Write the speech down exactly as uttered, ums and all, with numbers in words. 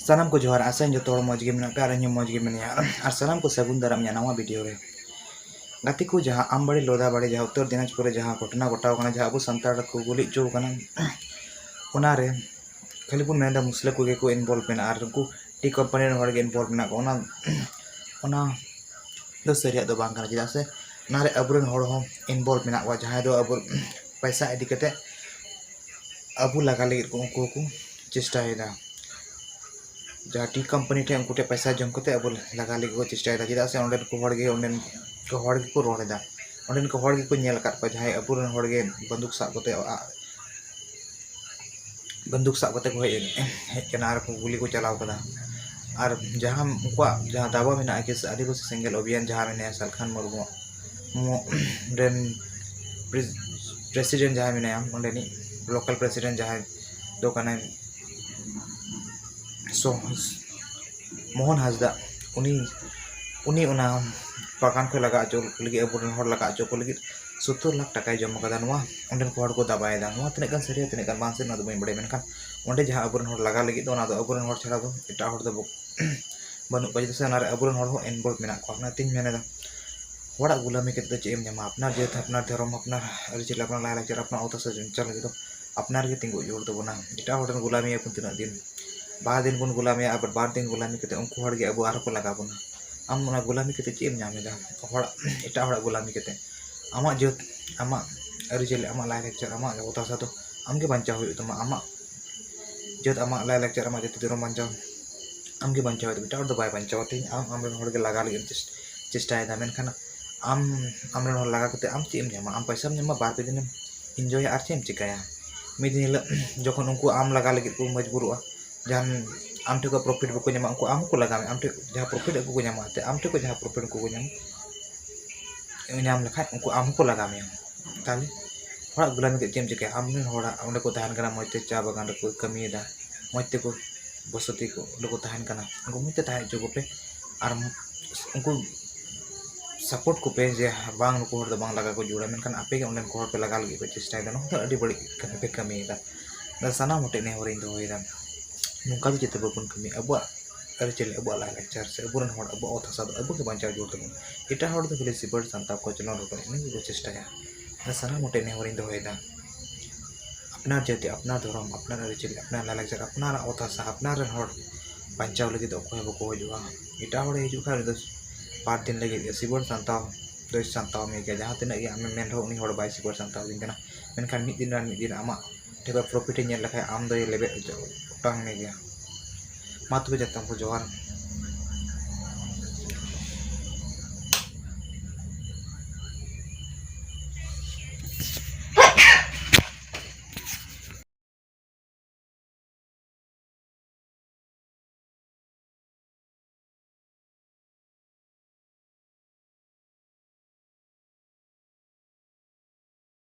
ᱥᱟᱱᱟᱢ ᱠᱚ ᱡᱚᱦᱟᱨ, ᱟᱥᱟᱧ ᱡᱚᱛᱚ ᱦᱚᱲ ᱢᱚᱡᱽ ᱜᱮ ᱢᱮᱱᱟᱜ ᱯᱮᱭᱟ ᱟᱨ ᱤᱧ ᱦᱚᱸ ᱢᱚᱡᱽ ᱜᱮ ᱢᱮᱱᱟᱜᱼᱟ᱾ ᱟᱨ ᱥᱟᱱᱟᱢ ᱠᱚ ᱥᱟᱹᱜᱩᱱ ᱫᱟᱨᱟᱢ ᱤᱧᱟᱹᱜ ᱱᱟᱣᱟ ᱵᱷᱤᱰᱤᱭᱳ ᱨᱮ᱾ ᱜᱟᱛᱮ ᱠᱚ, ᱡᱟᱦᱟᱸ ᱟᱢᱵᱟᱲᱤ ᱞᱳᱫᱟᱵᱟᱲᱤ, ᱡᱟᱦᱟᱸ ᱩᱛᱛᱚᱨ ᱫᱤᱱᱟᱡᱽᱯᱩᱨ ᱨᱮ ᱡᱟᱦᱟᱸ ᱜᱷᱚᱴᱚᱱᱟ ᱜᱷᱚᱴᱟᱣ ᱠᱟᱱᱟ, ᱡᱟᱦᱟᱸ ᱟᱵᱚ ᱥᱟᱱᱛᱟᱲ ᱠᱚ ᱜᱩᱞᱤ ᱦᱚᱪᱚ ᱠᱟᱱᱟ, ᱚᱱᱟᱨᱮ ᱠᱷᱟᱹᱞᱤ ᱵᱚᱱ ᱢᱮᱱᱫᱟ ᱢᱩᱥᱞᱟᱹ ᱠᱚᱜᱮ ᱠᱚ ᱤᱱᱵᱚᱞᱵᱷ ᱢᱮᱱᱟᱜᱼᱟ ᱟᱨ ᱩᱱᱠᱩ ᱴᱤ ᱠᱳᱢᱯᱟᱱᱤ ᱨᱮᱱ ᱦᱚᱲ ᱜᱮ ᱤᱱᱵᱚᱞᱵᱷ ᱢᱮᱱᱟᱜ ᱠᱚᱣᱟ᱾ ᱚᱱᱟ ᱚᱱᱟ ᱫᱚ ᱥᱟᱹᱨᱤᱭᱟᱜ ᱫᱚ ᱵᱟᱝ ᱠᱟᱱᱟ, ᱪᱮᱫᱟᱜ ᱥᱮ ᱚᱱᱟᱨᱮ ᱟᱵᱚᱨᱮᱱ ᱦᱚᱲ ᱦᱚᱸ ᱤᱱᱵᱚᱞᱵᱷ ᱢᱮᱱᱟᱜ ᱠᱚᱣᱟ, ᱡᱟᱦᱟᱸᱭ ᱫᱚ ᱟᱵᱚ ᱯᱚᱭᱥᱟ ᱤᱫᱤ ᱠᱟᱛᱮ ᱟᱵᱚ ᱞᱟᱜᱟ ᱞᱟᱹᱜᱤᱫ ᱠᱚ ᱩᱱᱠᱩ ᱦᱚᱸᱠᱚ ᱪᱮᱥᱴᱟᱭᱮᱫᱟ᱾ ᱡᱟᱦᱟᱸ ᱴᱤ ᱠᱳᱢᱯᱟᱱᱤ ᱴᱷᱮᱱ, ᱩᱱᱠᱩ ᱴᱷᱮᱱ ᱯᱚᱭᱥᱟ ᱡᱚᱢ ᱠᱟᱛᱮ ᱟᱵᱚ ᱞᱟᱜᱟ ᱞᱟᱹᱜᱤᱫ ᱠᱚ ᱪᱮᱥᱴᱟᱭᱮᱫᱟ, ᱪᱮᱫᱟᱜ ᱥᱮ ᱚᱸᱰᱮᱱ ᱠᱚ ᱦᱚᱲ ᱜᱮ ᱚᱸᱰᱮᱱ ᱠᱚ ᱦᱚᱲ ᱜᱮᱠᱚ ᱨᱚᱲ ᱮᱫᱟ᱾ ᱚᱸᱰᱮᱱ ᱠᱚ ᱦᱚᱲ ᱜᱮᱠᱚ ᱧᱮᱞ ᱟᱠᱟᱫ ᱠᱚᱣᱟ, ᱡᱟᱦᱟᱸᱭ ᱟᱵᱚᱨᱮᱱ ᱦᱚᱲ ᱜᱮ ᱵᱟᱱᱫᱩᱠ ᱥᱟᱵ ᱠᱟᱛᱮ ᱵᱟᱱᱫᱩᱠ ᱥᱟᱵ ᱠᱟᱛᱮ ᱠᱚ ᱦᱮᱡ ᱦᱮᱡ ᱠᱟᱱᱟ ᱟᱨ ᱠᱚ ᱜᱩᱞᱤ ᱠᱚ ᱪᱟᱞᱟᱣ ᱠᱟᱫᱟ᱾ ᱟᱨ ᱡᱟᱦᱟᱸ ᱩᱱᱠᱩᱣᱟᱜ ᱡᱟᱦᱟᱸ ᱫᱟᱵᱟ ᱢᱮᱱᱟᱜᱼᱟ ᱠᱤ ᱟᱹᱫᱤᱵᱟᱹᱥᱤ ᱥᱮᱸᱜᱮᱞ ᱚᱵᱷᱤᱭᱟᱱ ᱡᱟᱦᱟᱸ ᱢᱮᱱᱟᱭᱟ ᱥᱟᱞᱠᱷᱟᱱ ᱢᱩᱨᱢᱩ ᱨᱮᱱ ᱯᱨᱮᱥᱤᱰᱮᱱᱴ ᱡᱟᱦᱟᱸᱭ ᱢᱮᱱᱟᱭᱟ, ᱚᱸᱰᱮᱱᱤᱡ ᱞᱳᱠᱟᱞ ᱯᱨᱮᱥᱤᱰᱮᱱᱴ ᱡᱟᱦᱟᱸᱭ ᱫᱚ ᱠᱟᱱᱟᱭ ᱥᱚ- ᱢᱳᱦᱚᱱ ᱦᱟᱸᱥᱫᱟ, ᱩᱱᱤ ᱩᱱᱤ ᱚᱱᱟ ᱵᱟᱜᱟᱱ ᱠᱷᱚᱱ ᱞᱟᱜᱟ ᱦᱚᱪᱚ ᱞᱟᱹᱜᱤᱫ, ᱟᱵᱚᱨᱮᱱ ᱦᱚᱲ ᱞᱟᱜᱟ ᱦᱚᱪᱚ ᱠᱚ ᱞᱟᱹᱜᱤᱫ ᱥᱳᱛᱛᱳᱨ ᱞᱟᱠᱷ ᱴᱟᱠᱟᱭ ᱡᱚᱢ ᱟᱠᱟᱫᱟ᱾ ᱱᱚᱣᱟ ᱚᱸᱰᱮᱱ ᱠᱚ ᱦᱚᱲ ᱠᱚ ᱫᱟᱵᱟᱭᱮᱫᱟ᱾ ᱱᱚᱣᱟ ᱛᱤᱱᱟᱹᱜ ᱜᱟᱱ ᱥᱟᱹᱨᱤᱭᱟ, ᱛᱤᱱᱟᱹᱜ ᱜᱟᱱ ᱵᱟᱝ ᱥᱟᱹᱨᱤ, ᱚᱱᱟ ᱫᱚ ᱵᱟᱹᱧ ᱵᱟᱲᱟᱭᱟ, ᱢᱮᱱᱠᱷᱟᱱ ᱚᱸᱰᱮ ᱡᱟᱦᱟᱸ ᱟᱵᱚᱨᱮᱱ ᱦᱚᱲ ᱞᱟᱜᱟ ᱞᱟᱹᱜᱤᱫ ᱫᱚ, ᱚᱱᱟ ᱫᱚ ᱟᱵᱚᱨᱮᱱ ᱦᱚᱲ ᱪᱷᱟᱲᱟ ᱫᱚ ᱮᱴᱟᱜ ᱦᱚᱲ ᱫᱚ ᱵᱟᱹᱱᱩᱜ ᱠᱚᱣᱟ, ᱪᱮᱫᱟᱜ ᱥᱮ ᱚᱱᱟᱨᱮ ᱟᱵᱚᱨᱮᱱ ᱦᱚᱲ ᱦᱚᱸ ᱤᱱᱵᱚᱞᱵᱷ ᱢᱮᱱᱟᱜ ᱠᱚᱣᱟ᱾ ᱚᱱᱟᱛᱤᱧ ᱢᱮᱱᱮᱫᱟ, ᱦᱚᱲᱟᱜ ᱜᱩᱞᱟᱹᱢᱤ ᱠᱟᱛᱮ ᱫᱚ ᱪᱮᱫ ᱮᱢ ᱧᱟᱢᱟ? ᱟᱯᱱᱟᱨ ᱡᱟᱹᱛ, ᱟᱯᱱᱟᱨ ᱫᱷᱚᱨᱚᱢ, ᱟᱯᱱᱟᱨ ᱟᱹᱨᱤᱪᱟᱹᱞᱤ, ᱟᱯᱱᱟᱨ ᱞᱟᱭᱼᱞᱟᱠᱪᱟᱨ, ᱟᱯᱱᱟᱨ ᱚᱛ ᱦᱟᱥᱟ ᱵᱟᱧᱪᱟᱣ ᱞᱟᱹᱜᱤᱫ ᱫᱚ ᱟᱯᱱᱟᱨ ᱜᱮ ᱛᱤᱸᱜᱩ ᱡᱳᱨ ᱛᱟᱵᱚᱱᱟ᱾ ᱮᱴᱟᱜ ᱦᱚᱲ ᱨᱮᱱ ᱜᱩᱞᱟᱹᱢᱤ ᱟᱵᱚᱱ ᱛᱤᱱᱟᱹᱜ ᱫᱤᱱ? ᱵᱟᱨ ᱫᱤᱱ ᱵᱚᱱ ᱜᱩᱞᱟᱹᱢᱤᱭᱟ, ᱟᱵᱟᱨ ᱵᱟᱨ ᱫᱤᱱ ᱜᱩᱞᱟᱹᱢᱤ ᱠᱟᱛᱮ ᱩᱱᱠᱩ ᱦᱚᱲ ᱜᱮ ᱟᱵᱚ ᱟᱨᱦᱚᱸ ᱠᱚ ᱞᱟᱜᱟ ᱵᱚᱱᱟ᱾ ᱟᱢ ᱚᱱᱟ ᱜᱩᱞᱟᱹᱢᱤ ᱠᱟᱛᱮ ᱪᱮᱫ ᱮᱢ ᱧᱟᱢ ᱮᱫᱟ? ᱦᱚᱲ, ᱮᱴᱟᱜ ᱦᱚᱲᱟᱜ ᱜᱩᱞᱟᱹᱢᱤ ᱠᱟᱛᱮ ᱟᱢᱟᱜ ᱡᱟᱹᱛ, ᱟᱢᱟᱜ ᱟᱹᱨᱤᱪᱟᱹᱞᱤ, ᱟᱢᱟᱜ ᱞᱟᱭᱼᱞᱟᱠᱪᱟᱨ, ᱟᱢᱟᱜ ᱚᱛ ᱦᱟᱥᱟ ᱫᱚ ᱟᱢ ᱜᱮ ᱵᱟᱧᱪᱟᱣ ᱦᱩᱭᱩᱜ ᱛᱟᱢᱟ᱾ ᱟᱢᱟᱜ ᱡᱟᱹᱛ, ᱟᱢᱟᱜ ᱞᱟᱭᱼᱞᱟᱠᱪᱟᱨ, ᱟᱢᱟᱜ ᱡᱟᱹᱛᱤ ᱫᱷᱚᱨᱚᱢ ᱵᱟᱧᱪᱟᱣ ᱟᱢ ᱜᱮ ᱵᱟᱧᱪᱟᱣ ᱦᱩᱭᱩᱜ ᱛᱟᱢᱟ, ᱮᱴᱟᱜ ᱦᱚᱲ ᱫᱚ ᱵᱟᱭ ᱵᱟᱧᱪᱟᱣᱟ᱾ ᱛᱮᱦᱮᱧ ᱟᱢ ᱟᱢᱨᱮᱱ ᱦᱚᱲ ᱜᱮ ᱞᱟᱜᱟ ᱞᱟᱹᱜᱤᱫ ᱮᱢ ᱪᱮᱥ- ᱪᱮᱥᱴᱟᱭᱮᱫᱟ, ᱢᱮᱱᱠᱷᱟᱱ ᱟᱢ ᱟᱢᱨᱮᱱ ᱦᱚᱲ ᱞᱟᱜᱟ ᱠᱟᱛᱮ ᱟᱢ ᱪᱮᱫ ᱮᱢ ᱧᱟᱢᱟ? ᱟᱢ ᱯᱚᱭᱥᱟᱢ ᱧᱟᱢᱟ, ᱵᱟᱨ ᱯᱮ ᱫᱤᱱᱮᱢ ᱤᱱᱡᱚᱭᱟ, ᱟᱨ ᱪᱮᱫ ᱮᱢ ᱪᱤᱠᱟᱹᱭᱟ? ᱢᱤᱫ ᱫᱤᱱ ᱦᱤᱞᱳᱜ ᱡᱚᱠᱷᱚᱱ ᱩᱱᱠᱩ ᱟᱢ ᱞᱟᱜᱟ ᱞᱟᱹᱜᱤᱫ ᱠᱚ ᱢᱚᱡᱽᱵᱩᱨᱚᱜᱼᱟ, ᱡᱟᱦᱟᱱ ᱟᱢ ᱴᱷᱮᱱ ᱠᱷᱚᱱ ᱯᱨᱚᱯᱷᱤᱴ ᱵᱟᱠᱚ ᱧᱟᱢᱟ, ᱩᱱᱠᱩ ᱟᱢ ᱦᱚᱸᱠᱚ ᱞᱟᱜᱟ ᱢᱮᱭᱟ᱾ ᱟᱢ ᱴᱷᱮᱱ ᱡᱟᱦᱟᱸ ᱯᱨᱚᱯᱷᱤᱴ ᱟᱹᱜᱩ ᱠᱚ ᱧᱟᱢᱟ, ᱮᱱᱛᱮᱫ ᱟᱢ ᱴᱷᱮᱱ ᱠᱷᱚᱱ ᱡᱟᱦᱟᱸ ᱯᱨᱚᱯᱷᱤᱴ ᱩᱱᱠᱩ ᱠᱚ ᱧᱟᱢᱟ, ᱧᱟᱢ ᱞᱮᱠᱷᱟᱡ ᱩᱱᱠᱩ ᱟᱢ ᱦᱚᱸᱠᱚ ᱞᱟᱜᱟ ᱢᱮᱭᱟ᱾ ᱛᱟᱦᱚᱞᱮ ᱦᱚᱲᱟᱜ ᱜᱩᱞᱟᱹᱢᱤ ᱠᱟᱛᱮ ᱪᱮᱫ ᱮᱢ ᱪᱤᱠᱟᱹᱭᱟ? ᱟᱢ ᱨᱮᱱ ᱦᱚᱲᱟᱜ ᱚᱸᱰᱮ ᱠᱚ ᱛᱟᱦᱮᱱ ᱠᱟᱱᱟ, ᱢᱚᱡᱽ ᱛᱮ ᱪᱟ ᱵᱟᱜᱟᱱ ᱨᱮᱠᱚ ᱠᱟᱹᱢᱤᱭᱮᱫᱟ, ᱢᱚᱡᱽ ᱛᱮᱠᱚ ᱵᱚᱥᱚᱛᱤ ᱠᱚ ᱚᱸᱰᱮ ᱠᱚ ᱛᱟᱦᱮᱱ ᱠᱟᱱᱟ, ᱩᱱᱠᱩ ᱢᱚᱡᱽ ᱛᱮ ᱛᱟᱦᱮᱸ ᱦᱚᱪᱚ ᱠᱚᱯᱮ᱾ ᱟᱨ ᱩᱱᱠᱩ ᱥᱟᱯᱳᱨᱴ ᱠᱚᱯᱮ ᱡᱮ ᱵᱟᱝ, ᱱᱩᱠᱩ ᱦᱚᱲ ᱫᱚ ᱵᱟᱝ ᱞᱟᱜᱟ ᱠᱚ ᱡᱟᱹᱨᱩᱲᱟ, ᱢᱮᱱᱠᱷᱟᱱ ᱟᱯᱮ ᱜᱮ ᱚᱸᱰᱮᱱ ᱠᱚ ᱦᱚᱲ ᱯᱮ ᱞᱟᱜᱟ ᱞᱟᱹᱜᱤᱫ ᱯᱮ ᱪᱮᱥᱴᱟᱭᱮᱫᱟ᱾ ᱱᱚᱣᱟ ᱫᱚ ᱟᱹᱰᱤ ᱵᱟᱹᱲᱤᱡ ᱠᱟᱹᱢᱤ ᱯᱮ ᱠᱟᱹᱢᱤᱭᱮᱫᱟ᱾ ᱟᱫᱚ ᱥᱟᱱᱟᱢ ᱦᱚᱲ ᱴᱷᱮᱱ ᱱᱮᱦᱚᱨᱤᱧ ᱫᱚᱦᱚᱭᱮᱫᱟ, ᱱᱚᱝᱠᱟ ᱫᱚ ᱡᱟᱛᱮ ᱵᱟᱵᱚᱱ ᱠᱟᱹᱢᱤ᱾ ᱟᱵᱚᱣᱟᱜ ᱟᱹᱨᱤᱪᱟᱹᱞᱤ, ᱟᱵᱚᱣᱟᱜ ᱞᱟᱭᱼᱞᱟᱠᱪᱟᱨ ᱥᱮ ᱟᱵᱚᱨᱮᱱ ᱦᱚᱲ, ᱟᱵᱚᱣᱟᱜ ᱚᱛ ᱦᱟᱥᱟ ᱫᱚ ᱟᱵᱚ ᱜᱮ ᱵᱟᱧᱪᱟᱣ ᱡᱟᱹᱨᱩᱲ ᱛᱟᱵᱚᱱ᱾ ᱮᱴᱟᱜ ᱦᱚᱲ ᱫᱚ ᱠᱷᱟᱹᱞᱤ ᱥᱤᱵᱟᱹᱲ ᱥᱟᱢᱴᱟᱣ, ᱠᱚᱪᱞᱚᱱ ᱨᱚᱴᱚᱡ ᱤᱱᱟᱹ ᱜᱮᱠᱚ ᱪᱮᱥᱴᱟᱭᱟ᱾ ᱟᱨ ᱥᱟᱱᱟᱢ ᱦᱚᱲ ᱴᱷᱮᱱ ᱱᱮᱦᱚᱨᱤᱧ ᱫᱚᱦᱚᱭᱮᱫᱟ, ᱟᱯᱱᱟᱨ ᱡᱟᱹᱛᱤ, ᱟᱯᱱᱟᱨ ᱫᱷᱚᱨᱚᱢ, ᱟᱯᱱᱟᱨ ᱟᱹᱨᱤᱪᱟᱹᱞᱤ, ᱟᱯᱱᱟᱨ ᱞᱟᱭᱼᱞᱟᱠᱪᱟᱨ, ᱟᱯᱱᱟᱨᱟᱜ ᱚᱛ ᱦᱟᱥᱟ, ᱟᱯᱱᱟᱨ ᱨᱮᱱ ᱦᱚᱲ ᱵᱟᱧᱪᱟᱣ ᱞᱟᱹᱜᱤᱫ ᱫᱚ ᱚᱠᱚᱭ ᱦᱚᱸ ᱵᱟᱠᱚ ᱦᱤᱡᱩᱜᱼᱟ᱾ ᱮᱴᱟᱜ ᱦᱚᱲᱮ ᱦᱤᱡᱩᱜ ᱠᱷᱟᱱ ᱩᱱᱤ ᱫᱚ ᱵᱟᱨ ᱫᱤᱱ ᱞᱟᱹᱜᱤᱫ ᱜᱮ ᱥᱤᱵᱟᱹᱲ ᱥᱟᱢᱴᱟᱣ ᱫᱚᱭ ᱥᱟᱢᱴᱟᱣ ᱢᱮ ᱜᱮᱭᱟ᱾ ᱡᱟᱦᱟᱸ ᱛᱤᱱᱟᱹᱜ ᱜᱮ ᱟᱢᱮᱢ ᱢᱮᱱ ᱨᱮᱦᱚᱸ, ᱩᱱᱤ ᱦᱚᱲ ᱵᱟᱭ ᱥᱤᱵᱟᱹᱲ ᱥᱟᱢᱴᱟᱣ ᱟᱹᱵᱤᱱ ᱠᱟᱱᱟ᱾ ᱢᱮᱱᱠᱷᱟᱱ ᱢᱤᱫ ᱫᱤᱱ ᱟᱨ ᱢᱤᱫ ᱫᱤᱱ ᱟᱢᱟᱜ ᱴᱷᱮᱱ ᱯᱨᱚᱯᱷᱤᱴ ᱮ ᱧᱮᱞ ᱞᱮᱠᱷᱟᱱ ᱟᱢ ᱫᱚᱭ ᱞᱮᱵᱮᱫ ᱚᱪᱚ ᱚᱴᱟᱝ ᱢᱮ ᱜᱮᱭᱟ᱾ ᱢᱟ ᱛᱚᱵᱮ ᱡᱚᱛᱚ ᱠᱚ ᱡᱚᱦᱟᱨ᱾